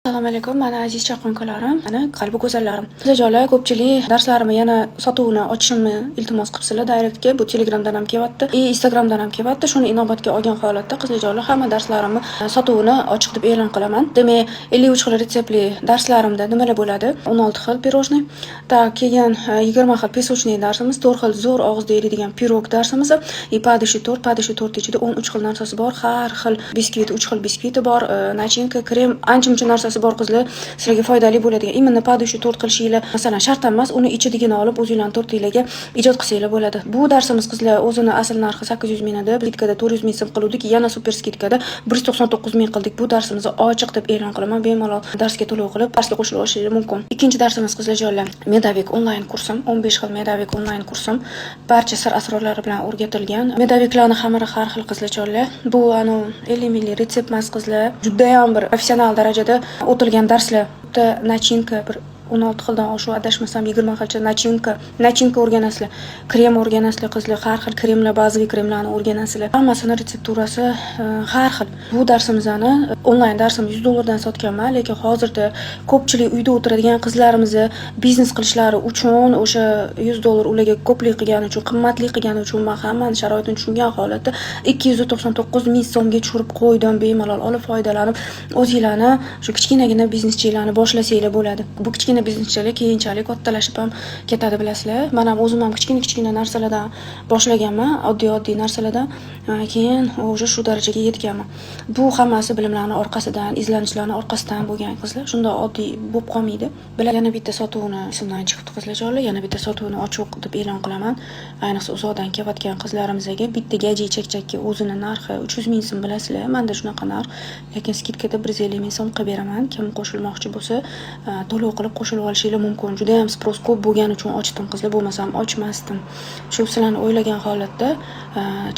Assalomu alaykum, mani aziz chaqqonkalarim, mani qalbi go'zallarim. Qizlarjonlar, ko'pchilik darslarimni yana sotuvini ochishimni iltimos qilibsizlar directga. Bu Telegramdan ham kelyapti, и Instagramdan ham kelyapti. Shuni inobatga olgan holatda, qizlarjonlar, hamma darslarimni sotuvini ochiq deb e'lon qilaman. Demak, 53 xil retseptli darslarimda nimalar bo'ladi? 16 xil пирожный, так, keyin 20 xil песочный darsimiz, 4 xil zo'r og'izda eriydigan pirog darsimiz и падающий tort. Падающий tort ichida 13 xil narsasi bor. Har xil biskvit, 3 xil biskviti bor, начинка, krem, ancha muncha narsasi bor, qizlar, sizlarga foydali bo'ladigan. Именно падающий tort qilishinglar, masalan, shart emas, uni ichidigini olib o'zinglarni tortinglarga ijod qilsanglar bo'ladi. Bu darsimiz, qizlar, o'zini asl narxi 800 ming edi. Скидка da 400 ming so'm qiluvdik, yana super скидка da 199 ming qildik. Bu darsimizni ochiq deb e'lon qilaman. Bemalol darsga to'lov qilib, darsga qo'shilib olishingiz mumkin. Ikkinchi darsimiz, qizlarjonlar, медовик onlayn kursim, 15 xil медовик onlayn kursim, barcha sir asrorlari bilan o'rgatilgan. Медовик larni xamiri har xil, qizlarjonlar. Bu anavi 50 minglik retsept emas, qizlar. Judayam bir professional darajada o'tilgan darslar. Bitta начинка bir 16 xildan oshiq, adashmasam, 20 xilcha начинка o'rganasizlar. Krem o'rganasizlar, qizlar, har xil kremlar, bazaviy kremlarni o'rganasizlar. Hammasini retsepturasi har xil. Bu darsimizni, onlayn darsimni 100 dollardan sotganman, lekin hozirda ko'pchilik uyda o'tiradigan qizlarimizni biznes qilishlari uchun, o'sha 100 dollar ularga ko'plik qilgani uchun, qimmatli qilgani uchun, man hammani sharoitini tushungan holatda 299 ming so'mga tushirib qo'ydim. Bemalol olib foydalanib, o'zinglarni shu kichkinagina bizneschilarni boshlasanglar bo'ladi. Bu kichkina bizneschilar keyinchalik kattalashib ham ketadi, bilasizlar. Man ham o'zim ham kichkina kichkina narsalardan boshlaganman, oddiy oddiy narsalardan, keyin уже shu darajaga yetganman. Bu hammasi bilimlarni orqasidan, izlanishlarni orqasidan bo'lgan, qizlar. Shundoq oddiy bo'lib qolmaydi. Bilan yana bitta sotuvni esimdan chiqibdi, qizlarjonlar, yana bitta sotuvni ochiq deb e'lon qilaman. Ayniqsa uzoqdan kelayotgan qizlarimizga bitta gaji chakchakka o'zini narxi 300 ming so'm, bilasizlar, manda shunaqa narx, lekin скидка da 150 ming so'm qilib beraman. Kim qo'shilmoqchi bo'lsa, to'lov qilib qo'shilib olishinglar mumkin. Judayam спрос ko'p bo'lgani uchun ochdim, qizlar, bo'lmasam ochmasdim. Shu sizlarni o'ylagan holatda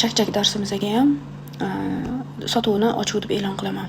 chakchak darsimizga ham sotuvni ochiq deb e'lon qilaman.